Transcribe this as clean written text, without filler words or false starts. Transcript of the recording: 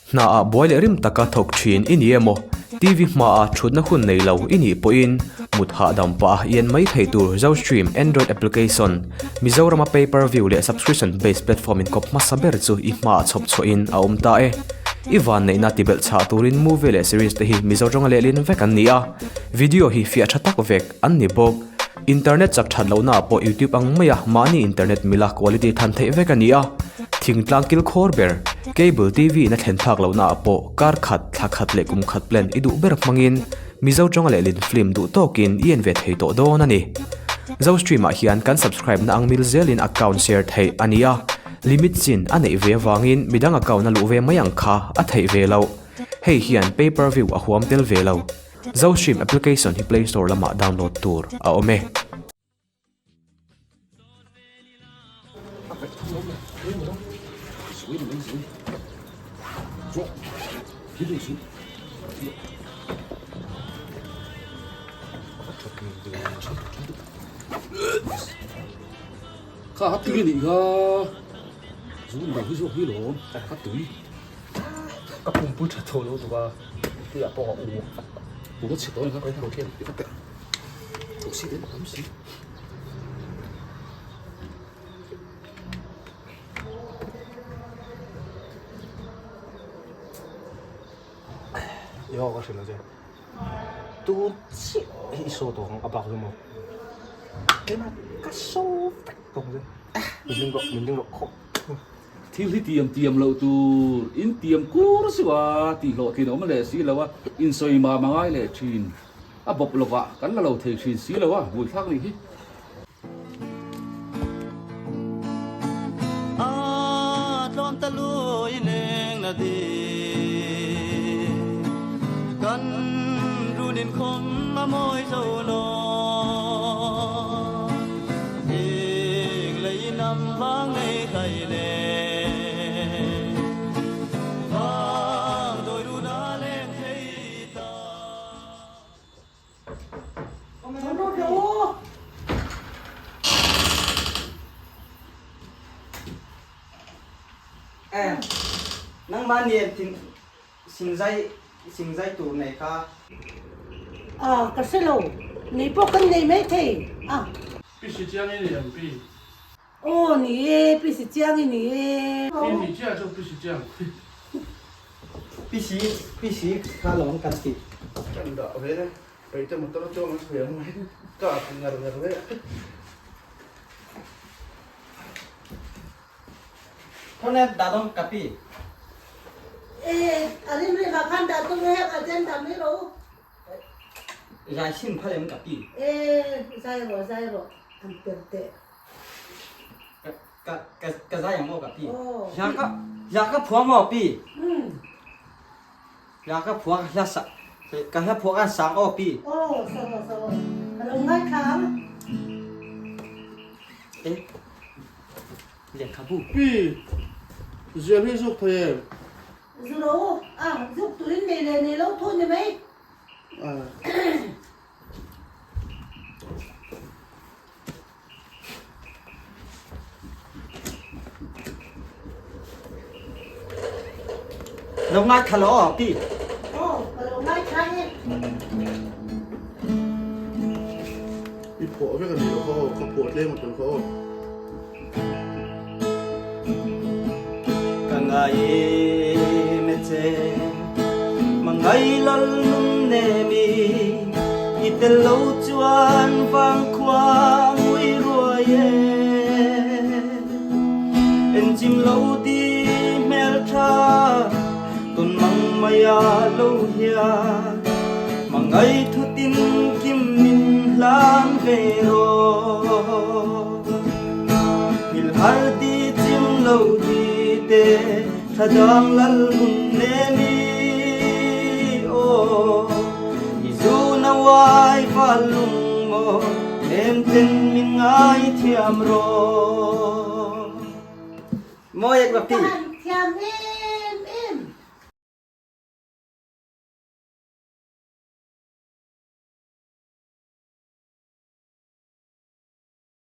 Hna ah buai leh rim taka thawk thin i ni emaw, TV hmaah thutna hun nei lo i nih pawhin mut hahdam pah a i en mai thei tur Zostream Android application, Mizorama pay per view leh subscription based platform inkawp hmasa ber chu i hmaah chhawp chhuahin a awm ta e. I vanneihna tibelh chhah turin movie leh series te hi Mizo tawnga lehlin vek an ni a, video hi fiah tha tak vek an ni bawk. Internet chak that lohna ah pawh YouTube ang maia mahni internet mila quality than theih vek a ni a, thingtlang kil khawr ber, cable TV in a thlen phak lohna ah pawh kar khat, thla khat leh kum khat plan i duh ber hmangin Mizo tawnga lehlin film duh tawkin i en ve thei tawh dawn a ni. Zostream ah hian kan subscribe na ang mil zelin account share theih a ni a, limit chin a neih ve avangin midang account a luh ve mai ang kha a theih ve loh. Hei hian pay per view a huam tel ve lo. Zostream application hi Play Store lamah download tur a awm e. Kha a tui anih kha zu lo hi zawk hi lawm a tui ka pumpui tha tho lo tuk a tui ah pawh a u u ka chhe tawh a ni kha ka pe tawh si den tam si. Yo ka hrilh ang che tun chiah hi i saw tawh ang a bak chu maw tlem a ka saw vek tawh ang che min ding rawh min ding rawh khawp. Thil hi tiam tiam loh tur in tiam kur suh a tih hlawhtlin a awm leh si lo a, insawi mam a ngai leh thin. A bawp lovah kan la lo thei thin si lo a, buaithlak nih hi. A tlawm ta lui leng na ding kan runin khawm a mawi zo lo Eng lei nam vang nei hlai le vang dawi runa leng thei ta. Nangmah nih thingzai thingzai tur nei kha. A, ka hre lo. Nei pawh kan nei mai thei a. Pi si chiang i ni ang pi. Aw ni e, pi si chiang i ni e. Pi ni chiah chu pi si chiang. Pi si, pi si kha lawm kan ti. Kan dah ve e, peih te motor a chuang an sawi ang mai, ka a ngar ngar ve. Thone dah dawn ka pi. E, a rim rim ah khan dah tum e, a chen dah mai rawh u. Zai sim phal em ka pi. E, zai rawh, zai rawh, an per teh. Ka ka ka zai ang maw ka pi. Hla ka hla ka phuah maw pi. Hla ka phuah hla sa ka hla phuah kan sang aw pi. Aw sa rawh sa rawh ka lo ngaithla ang. E lehkhabu. Pi zial hi zuk thei em? Zu rawh u a zuk turin nei leh nei lo thu ni mai. Lo ngai tha lo aw pi. Aw, ka lo ngai tha e. I phuah vek a ni lo kha aw, ka phuah tlem a tel kha aw. Ka ngai em e che, mangai lal nun nem i, i tel lo chuan vang khua ngui ruai e. En chim lo di hmel tha, tawn mang mai a lo hian, mangai thutin kim min hlan ve rawh. Hil har ti chim lo ti te tha dang lal hun nem i aw I zu na uai val lung maw nem ten min ngai thiam rawh Mawi ek va pi. Ka han thiam em.